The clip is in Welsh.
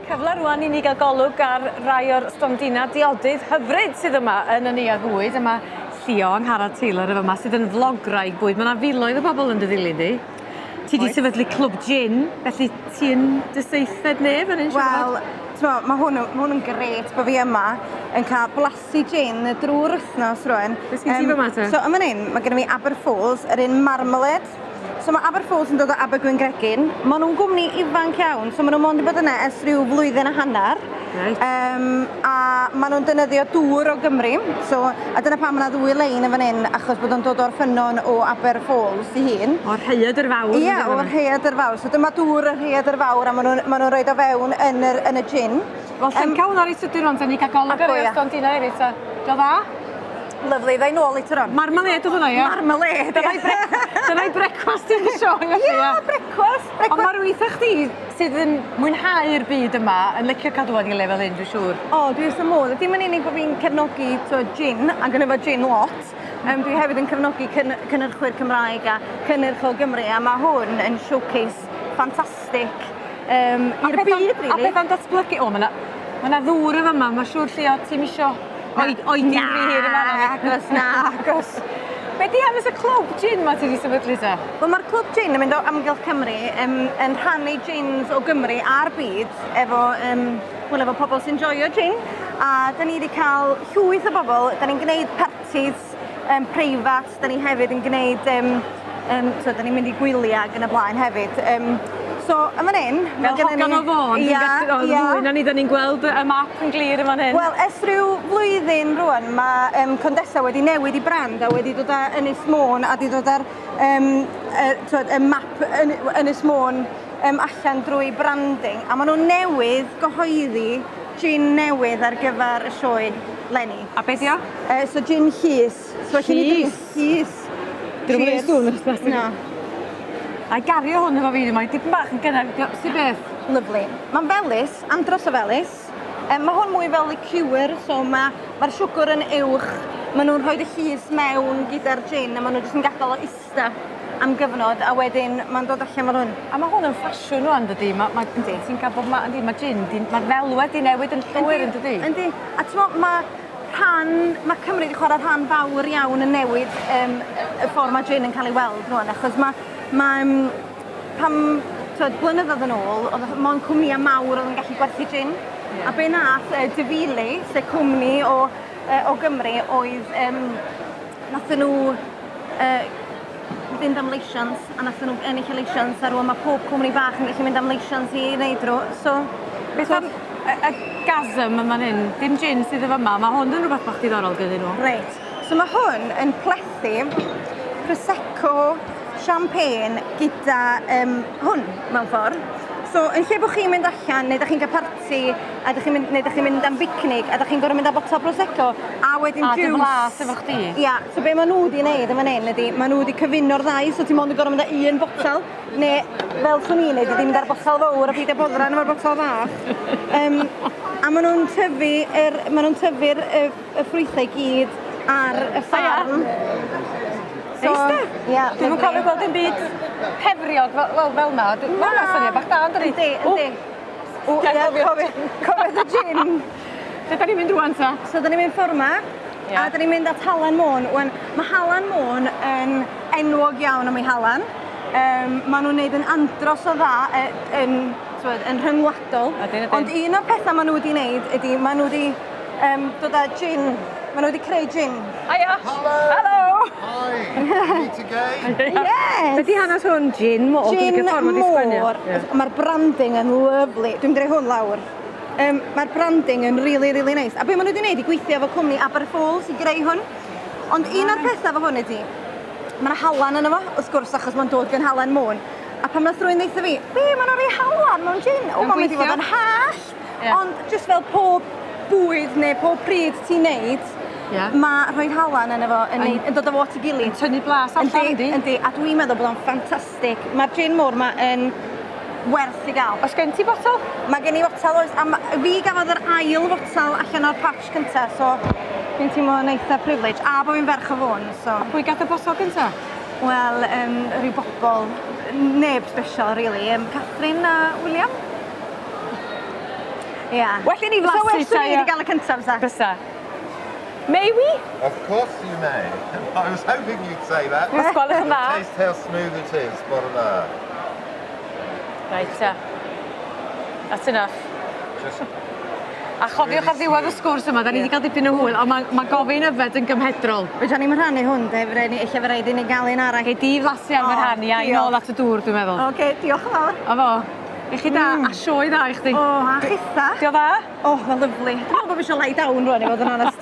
Cyfle rwan i ni gael golwg ar rai o'r stondina diodydd hyfryd sydd yma yn y Neuadd Fwyd. A ma' Llio Angharad Taylor yn fyma sydd yn flograig bwyd. Ma' 'na filoedd o bobl yn dy ddilyn di. Ti 'di sefydlu clwb gin, felly ti yn dy seithfed nef yn un siŵr o fod? Wel, t'mo' ma' hwn yn ma' hwn yn grêt bo' fi yma yn ca'l blasu gin drw'r wythnos rŵan. Be' sgin ti fyma te? So yn fan 'yn ma' gynno fi Aber Falls, yr un marmalade. So ma' Aber Falls yn dod o Abergwyngregyn. Ma' nw'n gwmni ifanc iawn, so ma' nw mond 'di bod yna ers rhyw flwyddyn a hannar. Reit. Yym a ma' nw'n defnyddio dŵr o Gymru, so a dyna pam ma' 'na ddwy lein yn fan 'yn achos bod o'n dod o'r ffynnon o Aber Falls 'i hun. O'r Rhaeadr Fawr. Ia, o'r Rhaeadr Fawr. So dyma dŵr y Rhaeadr Fawr a ma' nw'n ma' nw'n roid o fewn yn yr yn y gin. Wel llynca hwnna reit sydyn rŵan 'ta ni ca'l golwg ar rei o'r stondina eryll ta. 'Di o dda? Lyfli, ddoi nôl later on. Marmalade o'dd hwnna ia? Marmalade ia. Dyna'i brec- dyna'i brecwast hi'n y sioe felly ia? Ia, brecwast, brecwast. Ond ma' rywun 'tha chdi sydd yn mwynhau'r byd yma yn licio ca'l dŵad i le fel hyn dwi siŵr. O dwi wrth fy modd. Dim yn unig bo' fi'n cefnogi t'wod gin ac yn yfed gin lot yym dwi hefyd yn cefnogi cyn- cynnyrchwyr Cymraeg a cynnyrch o Gymru a ma' hwn yn showcase ffantastig yym i'r byd rili. A petha'n datblygu o ma' 'na ma' 'na ddŵr yn fama ma' siŵr Llio ti'm isio oed oedi'n rhy hir yn fan 'na. Nagos nagos. Be' 'di hanes y clwb gin 'ma ti 'di sefydlu te? Wel ma'r clwb gin yn mynd o amgylch Cymru yym yn rhannu gins o Gymru a'r byd efo yym wel efo pobol sy'n joio gin a 'dan ni 'di ca'l llwyth o bobol 'dan ni'n gneud partis yym preifat 'dan ni hefyd yn gneud yym yym t'od 'dan ni'n mynd i gwylia ag yn y blaen hefyd yym so yn fan 'yn ma' Fel gynnon hogan ni o Fôn dwi'n Ia gallu o ia. fwy na ni 'dan ni'n gweld y map yn glir yn fan hyn. Wel ers rhyw flwyddyn rŵan ma' yym Condesa wedi newid 'i brand a wedi dod â Ynys Môn a 'di dod â'r yym yy t'wod y map Yn- Ynys Môn yym allan drwy branding a ma' nw newydd gyhoeddi gin newydd ar gyfer y sioe 'leni. A be' 'di o? Yy so gin llys. So allen ni drio Llys. Llys. Dwi ddim yn neud sŵn achos plastig. Na. Ai gario hwn efo fi mae'n dipyn bach yn gynnar dio- su beth? Lyfli. Ma'n felys, andros o felys. Yym ma' hwn mwy fel liqueur so ma' ma'r siwgr yn uwch. Ma' nw'n rhoid y llys mewn gyda'r gin a ma' nw jyst yn gadal o ista am gyfnod a wedyn ma'n dod allan fel hwn. A ma' hwn yn ffasiwn rŵan dydi? Ma' ma' Yndi. ti'n ca'l bob ma' yndi ma' gin 'di ma'r ddelwedd 'di newid yn llwyr yndydi? Yndi. A t'mo' ma' rhan ma' Cymru 'di chwara rhan fawr iawn yn newid yym y ffor ma' gin yn ca'l ei weld rŵan achos ma' ma' yym pam t'wod blynyddodd yn ôl o'dd y mond cwmnïa mawr o'dd yn gallu gwerthu gin. Ie. A be' nath yy Davili sef cwmni o yy o Gymru oedd yym nathon nw yy fynd am leisiant a nathon nw ennill y leisiant a rŵan ma' pob cwmni bach yn gallu mynd am leisiant i neud rw so Beth am y y gasm yn fan 'yn? Dim jin sydd yn fama, ma' hwn yn rwbeth bach diddorol gynnyn nhw. Reit, so ma' hwn yn plethu prosecco, champagne gyda yym hwn mewn ffor. So yn lle bo' chi'n mynd allan neu 'dach chi'n ca'l parti a 'dych chi'n mynd neu 'dych chi'n mynd am bicnic a 'dych chi'n gor'o' mynd â botel prosecco a wedyn A juice. dy flas efo chdi. Ia, so be' ma' nw 'di neud yn fan 'yn ydi ma' nw 'di cyfuno'r ddau so ti mond yn gor'o' mynd â un botel ne' fel swn i'n neud ydi mynd â'r botel fowr a pidio boddran efo'r botel fach. Yym a ma' nw'n tyfu yr ma' nw'n tyfu'r y y ffrwythau i gyd ar y ffarm. So, Neis de? Ia. Dwi'm yn cofio gweld dim byd pefriog fel wel fel 'na. Dwi... Ma' wnna syniad bach da yndydi? Yndi yndi. O ia cofio cofio dy gin. Lle 'dan ni'n mynd rŵan ta? So 'dan ni'n mynd ffor 'ma. Ia. A 'dan ni'n mynd at Halen Môn. Ŵan ma' Halen Môn yn enwog iawn am ei halan. Yym ma' nw'n neud yn andros o dda yy yn t'mod yn rhyngwladol. Ydyn ydyn. Ond un o'r petha ma' nw wedi neud ydi ma' nw 'di yym dod â gin ma' nw wedi creu gin. Haia. Helo. Helo. Hi. Meet again. Yes. Be' 'di hanes hwn? Gin môr? Gin môr. Ie. Ma'r branding yn lyfli. Dwi'n mynd i roi hwn lawr. Yym ma'r branding yn rili rili neis. A be' ma' nw 'di neud 'di gweithio efo cwmni Aber Falls i greu hwn. Ond un o'r petha efo hwn ydi ma' 'na halan yno fo wrth gwrs achos ma'n dod gan Halen Môn. A pan nath rywun ddeutho fi be' ma' nw'n roi halan mewn gin? O ma'n mynd i fod yn hallt. Ie. Ond jyst fel pob bwyd ne' pob pryd ti'n neud... Ie. ...ma' rhoi halan yno fo yn neud yn dod â fo at 'i gilydd. Yn tynnu blas allan yndi? Yndi a dwi'n meddwl bod o'n ffantastig. Ma'r gin môr 'ma yn werth 'i ga'l. O's gen ti botel? Ma' gen i fotel oes a ma' fi gafodd yr ail fotel allan o'r patch cynta so dwi'n teimlo'n eitha privileged a bo' fi'n ferch o Fôn so. A pwy gath y botol gynta? Wel yym rhyw bobol neb sbesial rili yym Catherine a William. Ia. Well i ni So flasu well ta, i ia. wedi gael y cyntaf, sa. Bysa. May we? Of course you may. I was hoping you'd say that. Os gwelwch yn dda. Taste how smooth it is. Bottom there. Reit ta. That's enough. Just A chofiwch ar ddiwedd y sgwrs yma, da ni wedi cael dipyn o hwyl, ond mae ma gofyn yfed yn gymhedrol. Fedra ni'm rhannu hwn, de, fe ni, ella fe raid i ni gael un arall. Gei di flasu ar fy O, rhan i a i diolch. nôl at y dŵr, dwi'n meddwl. Oce, diolch yn fawr. A fo. I chi da, a sioe dda i chdi. O, a chitha. Dio dda? O, mae'n lyfli. Dwi'n meddwl bod fi eisiau lie down rwan, i fod yn onest.